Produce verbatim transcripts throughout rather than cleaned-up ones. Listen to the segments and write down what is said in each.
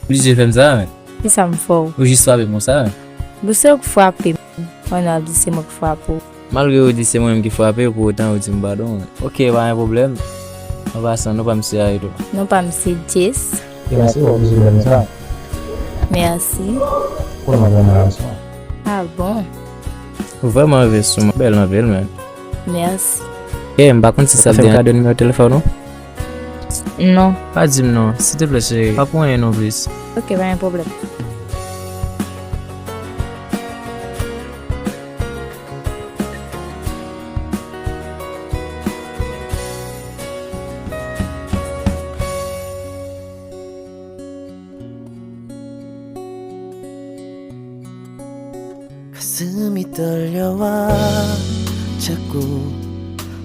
Oblije fè m sa, men. Kisa m fè w? Ou jis frape m konsa, men. Bon, se ou k frape m. Mwen ap di se mwen k frape w. Malgre ou di se mwen menm ki frape w, pou otan ou di m padon, men. Ok, pa gen pwoblèm. An pasan, non pa m se Aydo. Non pa m se Jess. E mèsi pou ou vizit menm sa. Mèsi. Pou nou bon relasyon. Ah bon? Ou vrèman rive sou mwen. Bèl anpil, men. Mèsi. Eh, m pa konn si sa ap deranj. Fè m kado nimewo telefòn ou? Non. Pa di m non, silteplè cheri. Pa pou anyen non plis. Ok, pa gen pwoblèm. 가슴이 떨려와 자꾸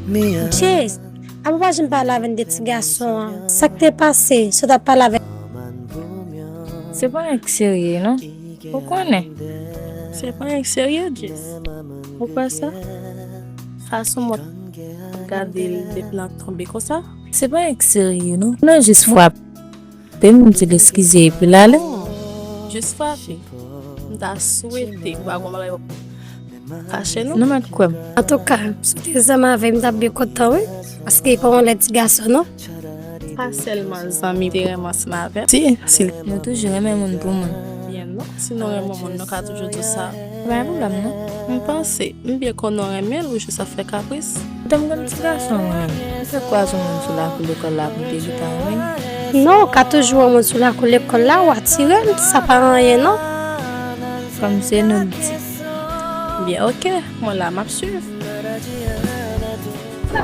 미안. Jess, apa w pa janm pale avè m de ti gason an? Sa k te pase? Si w t ap pale avè m. Se pa anyen k serye, non. Ou konnen. Se pa anyen k serye, Jess. Ou kwè sa? Fason mwen gade l depi l ap tonbe konsa. Se pa anyen k serye, non. Non, jis frape. Pe m di l eskize epi l ale. Non, jis frape. M ta swete ou pa gon bagay fache non. Nou mèt kwè m. Antouka, si w te zanmi avè m, m t ap byen kontan, wi. Paske li pa yon lè ti gason, non. Pa sèlman zanmi te renmen ansanm avè m. Si, si l. Nou toujou renmen moun pou moun. Byen non. Si nou renmen moun, nou ka toujou di sa. Pa gen pwoblèm, non. M panse, m byen konnen w renmen l, ou jis ap fè kapris. Poutan m konn ti gason mwen menm. M fè kwaze yon moun sou lakou lekòl la pou m te gentan renmen l. Non, ou ka toujou wè yon moun sou lakou lekòl la, ou atire l, sa pa anyen non. Kòm se nou k di. Byen, ok, mwen la, m ap swiv.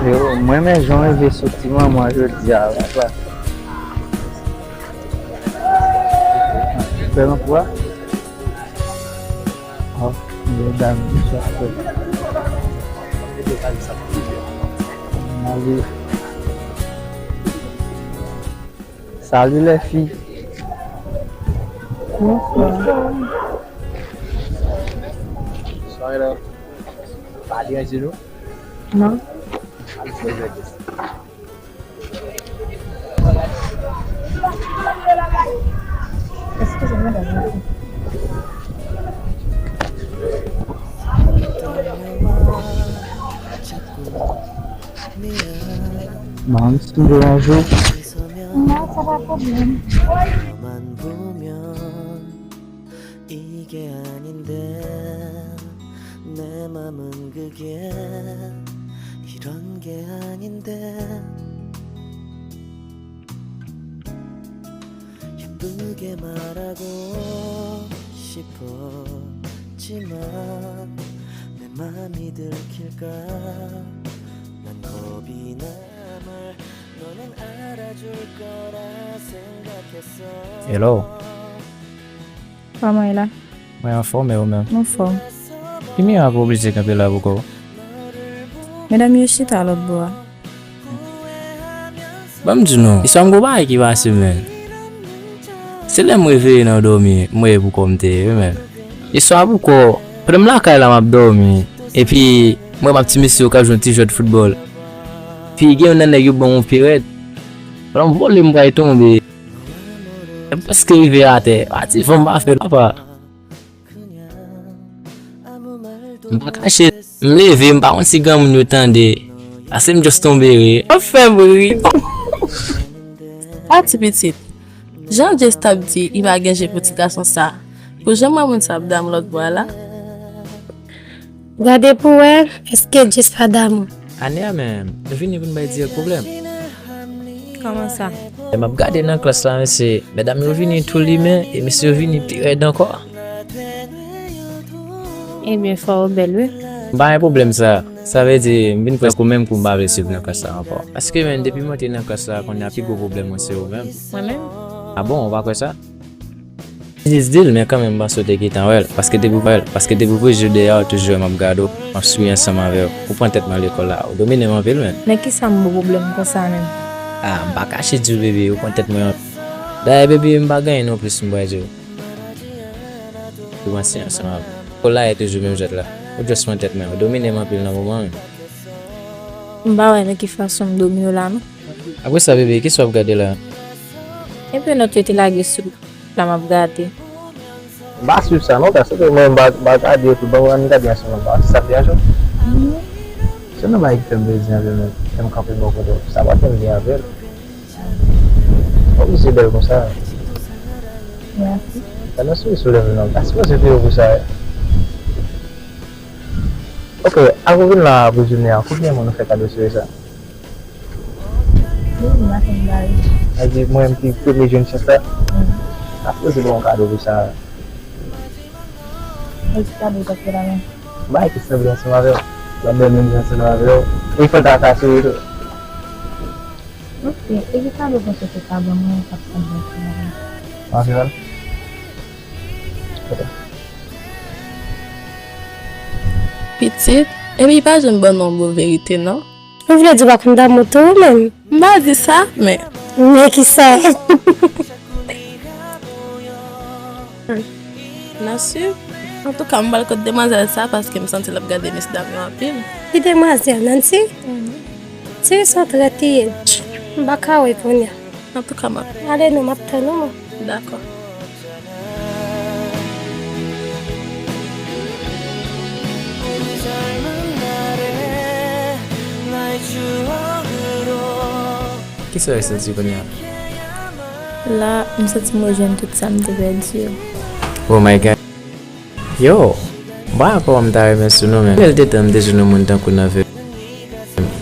Yo, mwen renmen jan w rive soti manman jodi a, papa. Fè nan pwa. Oh, mesdames, bonsoir. Allez. Salut les filles. Bonsoir. Bonsoir, mesdames. Pas à déranger, non? Non. Mom, si m deranje w? Non, sa pa pwoblèm. 이게 아닌데 내 맘은 그게 이런 게 아닌데 예쁘게 말하고 싶었지만 내 맘이 들킬까 난 겁이 나 널 너는 알아줄 거라 생각했어. Hello. Kòman w ye la? Mwen anfòm, e ou menm? M anfòm. Ki mirak ou oblije kanpe la pou kò w? Medam yo chita lòt bò a. Ban m di nou, istwa m gon bagay ki pase, men. Se lè m reveye nan dòmi, m wè e pou kò m te ye, wi, men. Istwa pou kò, pandan m lakay la, m ap dòmi. Epi, m wè m ap ti mesye yo k ap jwe yon ti jwèt foutbòl. Epi, gen youn nan nèg yo ban m yon pirèt. Pandan m vole, m pral tonbe. M prèske rive atè. Pati fanm pa fè l, papa. M pa kache, m leve, m pa konn si granmoun yo tande. Paske m just tonbe ri. W ap fè m ri. Pa ti pitit. Jan Jess t ap di, li pa gen je pou ti gason sa. Pou jan m wè moun sa ap damou lòt bò a la. Gade pou wè, èske Jess pa damou? Ane a menm, nou vini pou n bay dirèk pwoblèm. Kòman sa? Lè m ap gade nan klas la, mesye, medam yo vini tou limen, e mesye yo vini pi rèd ankò. Ebyen, fò w bèl, wi. M pa gen pwoblèm sa. Sa vle di, m vin prèske menm kou m pa vle swiv nan klas la ankò. Paske, men, depi m antre nan klas la, kounye a pi gwo pwoblèm mwen se ou menm. Mwen menm? A bon, ou pa kwè sa? M jis di l, men kanmenm, m panse w te gentan wè l. Paske depi w wè l, paske depi w vire je w dèyè a, ou toujou wè m ap gade w, m ap souri ansanm avè w. Ou pran tèt mwen lekòl la, ou domine m anpil, men. Nan kisa m gen pwoblèm konsa menm? A, m pa kache di w, bebe, ou pran tèt mwen anpil. Dayè, bebe, m pa gen anyen non plis m pral di w. Ou pran siyans ansanm avè m. Lekòl la, e toujou menm jwèt la. Ou just pran tèt mwen, ou domine m anpil nan moman, men. M pa wè nan ki fason m domine w la, non. Apre sa, bebe, kisa w ap gade la? Ebyen, nòt yo te lage sou la m ap gade. M pa swiv sa non, paske mwen m pa, m pa gade yo tou, ban mwen gade ansanm, m pa wè si sa ap deranje w. Se yon bagay ki fè m plezi anpil, men fè m kanpe bò kote w. Sa pa fè m byen anpil. Ou oblije bèl konsa. Mèsi. Sa nan souri sou lèv non, pa sipoze fè yo pou sa. Ok, avan w vin la pou jounen an, konbyen moun ou fè kado souri sa? Wi, m pa konn bay. Sa di mwen menm ki premye jwenn chans la. Mm. Pa sipoze ba w kado pou sa. E ki kado w t ap fè la menm? Bay ki sanble ansanm avè w. L ap bay menm jan ansanm avè w. E fò l ta ka souri tou. Ok, e ki kado w panse w te ka ban mwen k ap sanble ansanm avè w? Anviwòl. Ok. Pitit, epi pa janm ban non bon verite non. Ou vle di w pa konn damou tou ou menm? M pa di sa, men. Men kisa? Nancy, antouka, m pral kot demwazèl sa paske m santi l ap gade mesye dam yo anpil. Ki demwazèl, Nancy? Mhm. Ti sa trèt li ye. M pa ka wè kounye a. Antouka, m ap. Ale non, m ap tann ou. Dakò. Kisa w santi kounye a? La, m santi m rejwenn tout sa m te pèdi yo. Oh my God. Yo, m pa kwè m ta renmen sou nou, men. Bèl detan m te sou nou moun tankou nan vi m.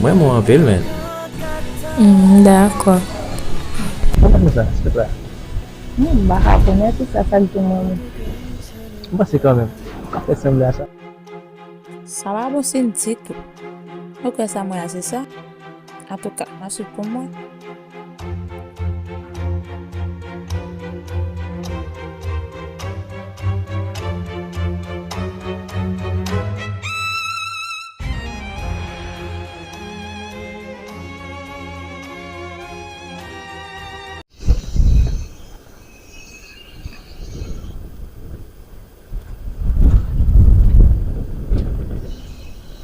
M renmen w anpil, men. Mm, dakò. Konprann sa, silvouplè. Hmm, m pa ka konnen si sa sa k di mwen. M panse kanmenm. Sa fè sanble a sa. Sa pa bon siy ditou. Ou kwè sa m wè a se sa? Antouka, m ap swiv pou mwen.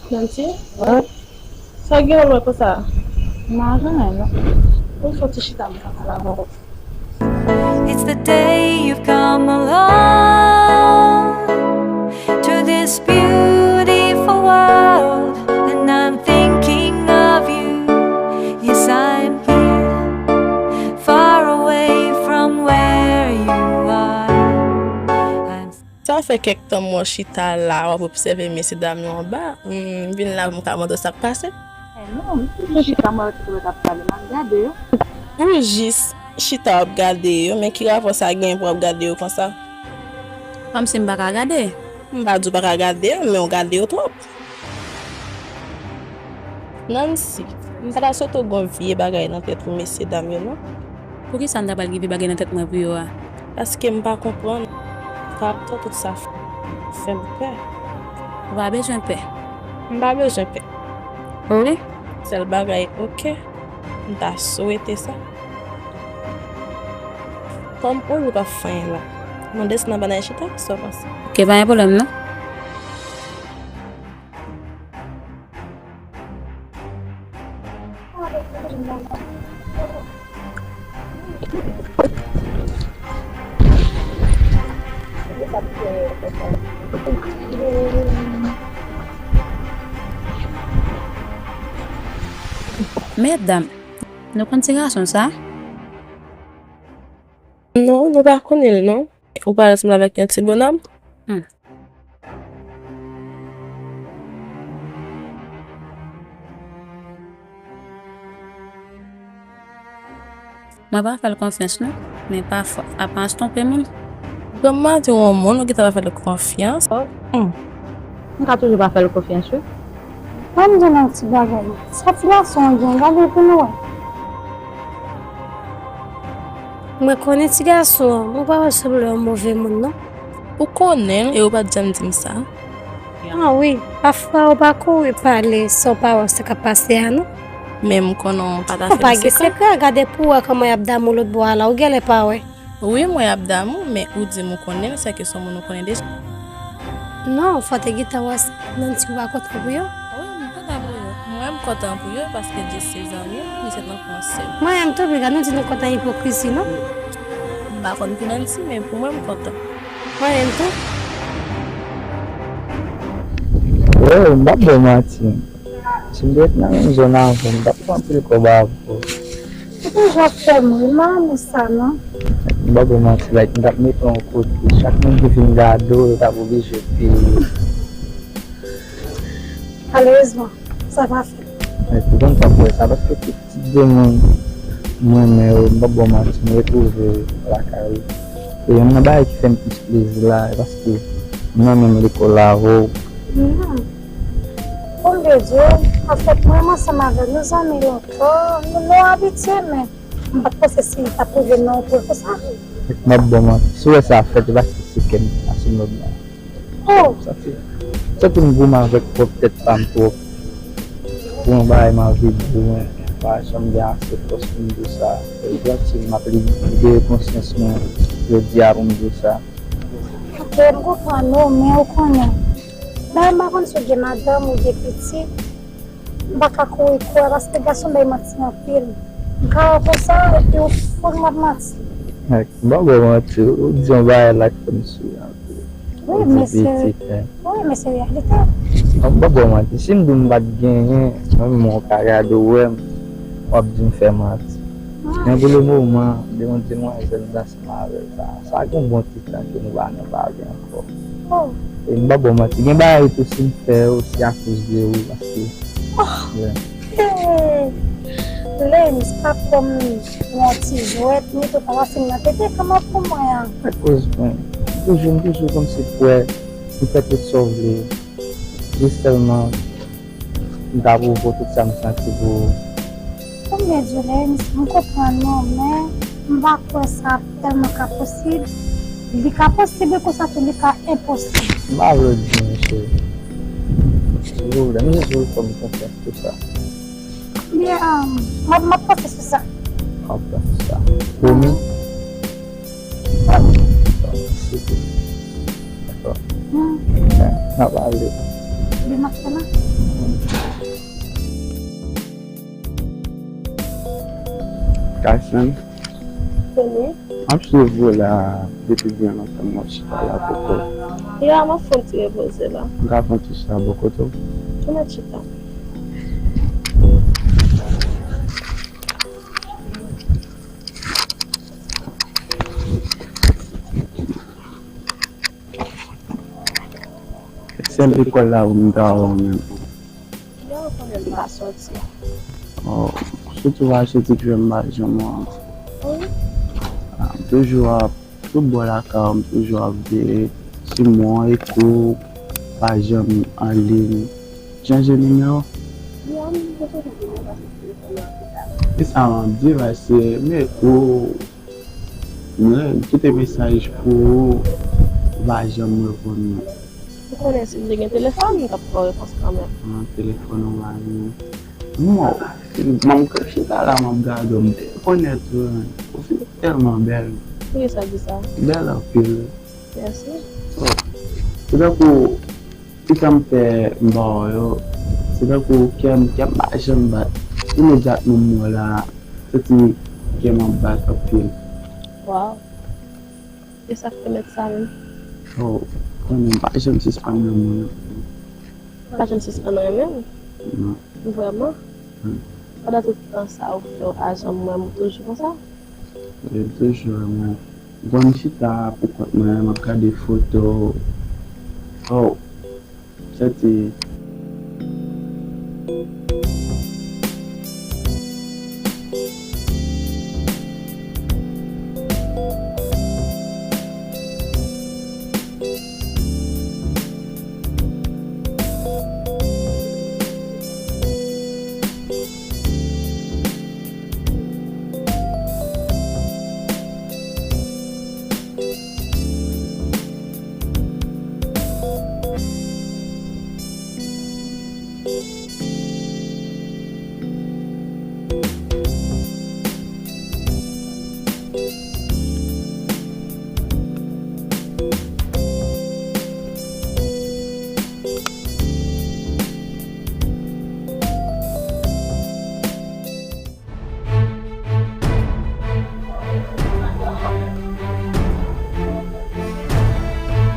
Nancy? Wi? Sa w gen w wè konsa? M pa konnen non. Ou fè ti chita m ka pale avè w. It's the day you've come along to this beautiful world, and I'm thinking of you. Yes, I'm here, far away from where you are. I'm Sa fè kèk tan m wè w chita la, w ap obsève mesye dam yo anba. M vin la pou m ka mande w sa k pase. Eh non, m toujou chita, m wè yo tout lòt ap pale, m ap gade yo. Ou jis chita w ap gade yo, men ki rapò sa gen pou w ap gade yo konsa? Kòmsi m pa ka gade? M pa di w pa ka gade yo, men w gade yo twòp. Nancy, m pa ta swete w gen yon vye bagay nan tèt pou mesye dam yo, non. Poukisa m ta pral gen vye bagay nan tèt mwen pou yo a? Paske m pa konprann. Rapò tout sa f-, fè m pè. Ou pa bezwen pè. M pa bezwen pè. Wi. Sèl bagay, ok, m ta swete sa. Kòm ou pa fè anyen la, nou desann anba n al chita, sa w panse? Ok, pa gen pwoblèm, non. Medam, nou konn ti gason sa? Non, nou pa konnen l, non. Ou pa sanble avèk yon ti bonòm? Hmm. Mwen pa fè l konfyans non, men pafwa, aparans twonpe moun. Granma di w yon moun, ou gentan pa fè l konfyans. Hmm. M ka toujou pa fè l konfyans, wi. Ban m di w yon ti bagay. Sa ti gason an gen, gade pou nou wè. Mwen konnen ti gason an, mwen pa wè sanble yon move moun, non. Ou konnen l, e ou pa t janm di m sa. Ah wi, pafwa ou pa kouri pale sa w pa wè sa k ap pase a, non. Men m konnen w pa ta fè m sekrè. Ou pa gen sekrè, gade pou w wè kòman y ap damou lòt bò a la, ou genlè pa wè. Wi, mwen y ap damou, men ou di m ou konnen l, sèke se yon moun ou konnen deja. Non, fò w te gentan wè sa. Nancy, ou pa kontan pou yo? Wi, m kontan pou yo. Mwen, m kontan pou yo, paske Jess se zanmi m, li se nan fransè. Mwen, m tou pi, gad nou di nou kontan ipokrizi, non? M pa konn penalti, men pou mwen, m kontan. Mwen menm tou. Oh, m p ap ba w manti. Si m te ret nan menm zòn avè w, m t ap pran anpil kòb avè w. Ou toujou ap fè m ri, m pa renmen sa, non. M p ap ba w manti, like, m t ap mete w yon kote. Chak moun ki vin gade w, yo t ap oblije peye. Malerezman, sa pa fèt. Epi, konn sa m fè sa, paske tout tip de moun m renmen yo, m p ap ba w manti, m retwouve yo lakay ou. E youn nan bagay ki fè m plis plezi la, e paske m nan menm lekòl avè w. Hmm. Pou m te di w, anfèt, mwen menm ansanm avè w, nou zanmi lontan, nou, nou abitye, men m pa t panse si l t ap rive nan yon pwen konsa. M ap ba w manti, si w wè sa fèt, e paske se kè m ki pase nòb la. Oh! Santi, santi m goumen avèk pwòp tèt pa m twòp. Pou yon bagay m anvi di w, mwen pa janm gen ase fòs pou m di w sa. Fè l tranki, m ap li-, libere konsyans mwen jodi a pou m di w sa. Ok, m konprann ou, men ou konnen. Dayè, m pa konn si w gen madanm ou gen pitit. M pa ka kouri kwè paske gason bay manti anpil. M ka wè w konsa epi w fout m ap manti. Ak, m pa ba w manti, ou di yon bagay la k fè m souri anpil. Wi, ou di men se, pitit, wi, men se reyalite. M pa ba w manti, si m di w m pa t genyen, mwen menm ou ka gade w wè m, w ap di m fè manti. Ah. Men pou le moman, de yon demwazèl m t ansanm avè l, sa, sa gen yon bon ti tan ke nou pa nan pale ankò. Oh. E m pa ba w manti, gen bagay tou si m fè yo, se akoz de ou, paske, oh, yeah. Hey! Lens, pa pran m yon ti jwèt, ni tou pa pase m nan tete, kòman pou mwen an? Akoz mwen, m toujou, m toujou kòmsi kwè, ou fè tout sa w vle. Jis sèlman, m ta pwouve w tout sa m santi pou ou. Konbyen djolens, m konprann ou, men m pa kwè sa tèlman ka posib. Li ka posib, men konsa tou li ka enposib. M pa vle w di, mesye. Silvouplè, m jis vle w fè m konfyans pou sa. Byen, um, m ap, m ap panse sou sa. M ap panse sou sa. Pwomi? Dakò. Hmm. N ap pale. Demen maten la. Carson. Tony. M ap swiv ou la depi byen lontan, m ap chita la poko. Ya, m ap fè yon ti repoze la. M ka fè yon ti chita bò kote w? Ou mèt chita. Sèl lekòl la pou m ta wè w menm. Lè w konnen m pa sòti. Oh, sitou pa soti k fè m pa janm wè w. Wi. Ah, m toujou ap, tout bò lakay ou, m toujou ap veye Simon, Eko, pa janm anliy. Chanje nimewo? Non, m te chanje nimewo paske telefòn nan ap pita. E sa m ap di, paske m Eko, mwen kite mesaj pou ou, ou pa janm reponn mwen. Ou konnen si m te gen telefòn, m t ap ba w repons kanmenm. An, telefòn ou pa gen. Mwen, mwen, m chita la, m ap gade w, m te rekonèt ou, ou fin tèlman bèl. Poukisa w di sa? Bèl anpil. Mèsi. Oh. Se tankou, ki sa m fè m pa wè w yo, se tankou kè m, kè m pa janm bat. Imedyatman m wè w la, santi kè m ap bat anpil. Waw. E sa k pèmèt sa menm? Oh, konnen m pa janm sispann renmen w. Pa janm sispann renmen m? Non. Vrèman? Hmm. Pandan tout tan sa ou fè, ou pa janm wè m, ou toujou konsa? Wi, m toujou wè mwen. Bon, m chita pou kont mwen, m ap gade foto. Oh, santi.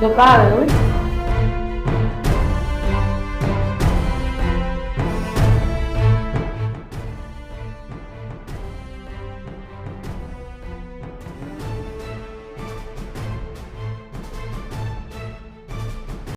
Yo pare, wi.